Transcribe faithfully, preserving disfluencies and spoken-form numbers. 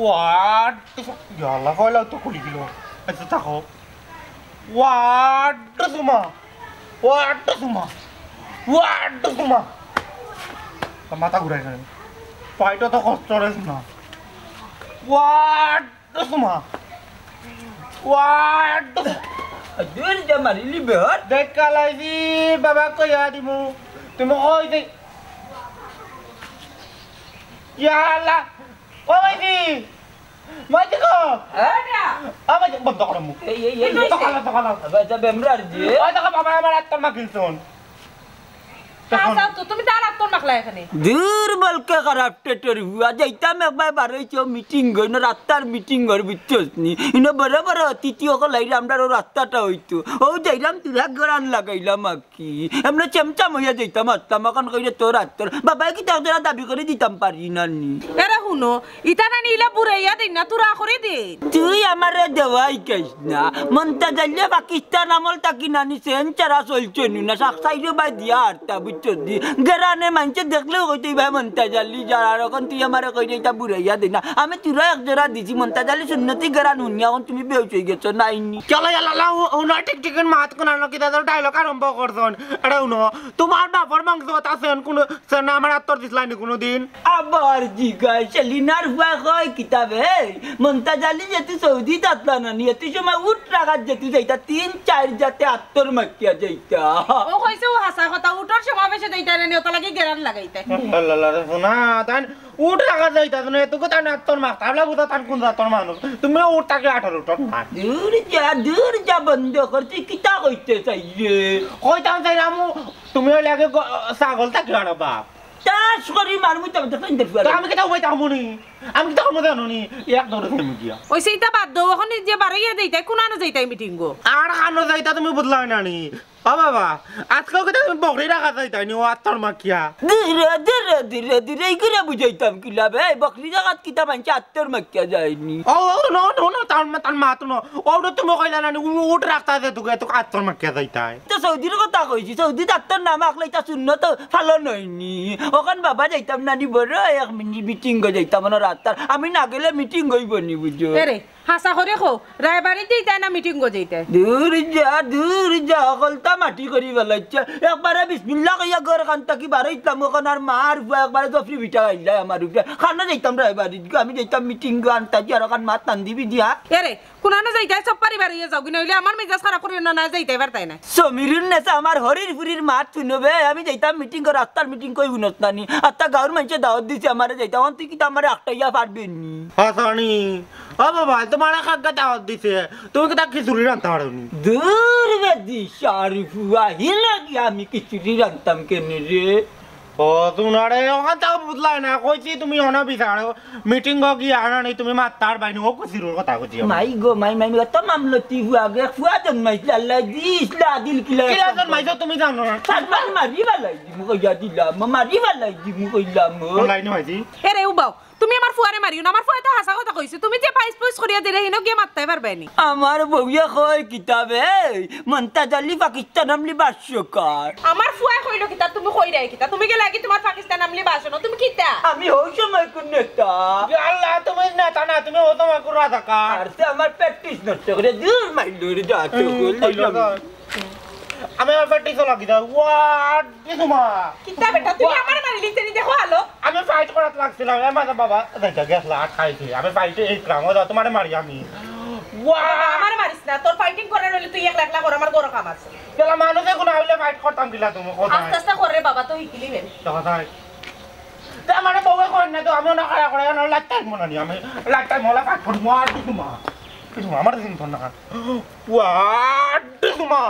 ওয়াট? ইয়াল্লা, কয়লা তো খুলি দিল। আচ্ছা, থাকো। ওয়াট সুমা? ওয়াট সুমা? ওয়াট সুমা? মাথা ঘুরাই না। পাইটা তো কষ্ট রে না। ওয়াট সুমা? ওয়াট? দূর যা মারিলি বেহর। দেখ কালাইছি, বাবা কইয়া দিমু। তুমি কই দে। ইয়াল্লা। ও মাইজি। মাইজি গো। হ্যাঁ না। ও মাইজি, বন্ধ করো মুখ। এই, এই, এই, এই, দোকান, দোকান। আবার যা বেমরার দিয়ে। ওই দেখো বাবা, আমার আত্মার মা কিনছুন। তা চাও তো, তুমি তার আত্মার মাখলা এখানে। দূর বলকে খারাপ টেটর হুয়া। যাইতাম একবার বারইছো মিটিং গই না, রাস্তার মিটিং গর বুঝছস নি? ইনো বড় বড় অতিথি অকল আইলে আমরার অউ রাস্তাটা অইতো। অউ যাইলাম তুরা গরান লাগাইলাম আর কি। এমনে চেমচাম অইয়া যাইতাম, আসতাম, অখন কইরে তোর আত্মার। বাবায় কিতা একজরা দাবি করি দিতাম পারি না নি। এরে হুনো, ইতা নানি ইলা বুড়াইয়া দেইন না, তুরা করি দেইন। তুই আমারে দেওয়াই খাইস না। মন্তাজ আলী পাকিস্তান আমল থাকি নানি সেন ছাড়া চলছে নু না, সাক সাইডো বাই দিয়া আরতা, বুঝছস দি? গেরানে মানষে দেখলেও কইতো, "ই ভাই মন্তাজ আলী যার।" আর অখন তুই আমারে কইরে ইতা বুড়াইয়া দেইন না। আমি তুরা একজরা দিছি, মন্তাজ আলী সুন্নতি গেরান হুনিয়া অখন তুমি বেহুশ অই গেছো, নাইনি। চলো, ইয়াল্লা, ও, ও না, ঠিক ঠিক মাত কোন আনো, কিতা তো ডায়লগ আরম্ভ করছন। আরে হুনো, তোমার বাপর মাংস কথা সেন কোন, সেন আমার আত্মার দিছলাইনি কোনোদিন? আবার জিগায়, সেলিনার ফুয়া কয় কিতাবে, এই, মন্তাজ আলী যেতু সৌদিত আছলা নানি, এতু সময় উট রাখাত যেতু যাইতা, তিন চাইর জাতে আত্তর মাখিয়া যাইতা। ও কইছে ও হাছা কথা, উটর সমাবেশে যাইতা নানি, অতা লাগি গেরান লাগাইতা। আল্লাহ, আল্লাহ রে, হুনা, তাইন উট রাখাত যাইতা, তুমি এতু কথা না, আত্তর মাখতা, বুঝা তান কোন জাতর মানুষ। তুমি উট থাকি আঠারো টন না। দূর যা, দূর যা, বন্ধ কর, তুই কিতা কইতে চাইরে? কইতাম চাইরাম, তুমি অইলে আগে গ-, ছাগল থাকি আরো বাপ। চাষ করি মারমু তো আমাদের ফ্রেন্ডের ফুয়া। তো আমি কিতা উবাই তামু নি? আমি কিতা করমু জানো নি? এক দৌড়ে ফেমু গিয়া। ওই সেইটা বাদ দাও, অখন যে বারইয়া যাইতায়, কুনানো যাইতায় মিটিং গো? আর কানো যাইতা তুমি বুঝলায় না নি? ও বাবা, আজকেও কিতা তুমি বকরি রাখাত যাইতায় নি, ও আত্মার মাখিয়া। ধীরে, ধীরে, ধীরে, ধীরে, এই করে বুঝাইতাম কিলা বে? বকরি রাখাত কিতা মানষে আত্মার মাখিয়া যায়নি? ও, ও, নো, নো, নো, তার মা, তার মা তো নো। ও, ওটা তুমি কইলা না নি, উ-, উট রাখতা যে তোকে, তোকে আত্মার মাখিয়া যাইতায়। তো সৌদির কথা কইছি, সৌদিত আত্মার নাম আখলে ইতা সুন্নত পালন অয়নি। অখন বাবা যাইতাম নানি বড় এক মিনি-, মিটিং গো যাইতাম না রাস্তার। আমি না গেলে মিটিং অইবো নি বুঝো। এরে, হাছা করি কও, রায়বাড়িত যাইতায় না মিটিং গো যাইতায়? দূর যা, দূর যা, অকলতা মাটি করি ফালাইছে। একবারে বিসমিল্লাহ কইয়া ঘর খান থাকি বারইতাম, অখন আর মার ফুয়া একবারে জফরি বিটা আইলায় আমার উপরে। কানো যাইতাম রায়বাড়িত গো, আমি যাইতাম মিটিং গো আনতা দি আর অখান মাত টান দিবি দিয়া। এরে, কুনানো যাইতায় সব পারি বারইয়া যাওগি, নাইলে আমার মেজাজ খারাপ করিও না, না যাইতায় পারতায় না। সমীরুন নেছা আমার হরির ফুরির মাত হুনো বে, আমি যাইতাম মিটিং কর, আত্মার মিটিং কই হুনস না নি? আত্তা গাঁওর মানষে দাওয়াত দিছে আমারে যাইতাম, অখন তুই কিতা আমারে আটকাইয়া পারবে নি? হাছানি, ও বাবা, তোমারে কাগগা দাওয়াত দিছে, তুমি কিতা খিচুড়ি রানতা পারো নি? দূর বেদি, শারি ফুয়া, হিলা গিয়া আমি খিচুড়ি রানতাম কেনে রে? ও, তুনারে, অখান তাও বুঝলায় না, কইছি তুমি অনা বিচারো, মিটিং গো গিয়া আনা নি, তুমি মাত্তার বাইনি, ও কুসিরুর কথা কইছি আমি। মাই গো, মাই, মাই, অত মামলতি ফুয়া গে, ফুয়া জন্মাইছিল, আল্লাহ দিছলা, দিল কিলা। কিলা জন্মাইছো তুমি জানো না? সাতবার মারি ফালাই দিমু কইয়া দিলাম, মারি ফালাই দিমু কইলাম। কোন লাইনে মাইছি? এরে উবাও, তুমি আমার ফুয়ারে মারিও না, আমার ফুয়ায় তো হাছা কথা কইছে, তুমি যে পাইস পুইস করিয়া দিলে হিনো গিয়া মাত্তায় পারবায় নি। আমার বউয়ে কয় কিতাবে, মন্তাজ আলী পাকিস্তান আমলি ভাষ্যকার। আমার ফুয়ায় কইলো কিতা, তুমি কইরায় কিতা? তুমি গেলে আগে তোমার পাকিস্তান আমলি ভাষণ, তুমি কিতা? আমি হউ সময় কোন নেতা? ইয়া আল্লাহ, তুমি নেতা না, তুমি হউ সময় কোন রাজাকার। আর সে আমার প্র্যাকটিস নষ্ট করে দূর মাইল ধরে যা, হুম, চোখ কইলো না। আমি আমার প্র্যাকটিস লাগি দা। ওয়াট দি তোমা? কিতা বেটা, তুমি আমারে মারিলি, তেনি দেখো আলো। আমি ফাইট করাত লাগছিলাম, এর মাঝে বাবা যাইতা গেছলা, আটকাইছে। আমি ফাইটে এই ক্রাম, ও যা, তোমারে মারি আমি। ওয়া! বাবা, আমারে মারিস না, তোর ফাইটিং করার অইলে তুই একলা একলা কর, আমার ঘরো কাম আছে। গেলা মানুষ এগুন আইলে ফাইট করতাম কিলা তুমি, কোথায়? আস্তে আস্তে কর রে বাবা, তো হিকিলি হে। দেখা যায়। তে আমারে বউয়ে কয় না তো, আমি অনা খাড়া করে, অনা লাইট টাইম মনে নি, আমি লাইট টাইম মনে ফাইট করি, ওয়াট দি তোমা? কিছু আমার দিন ফোন না। ওয়াট দি তোমা?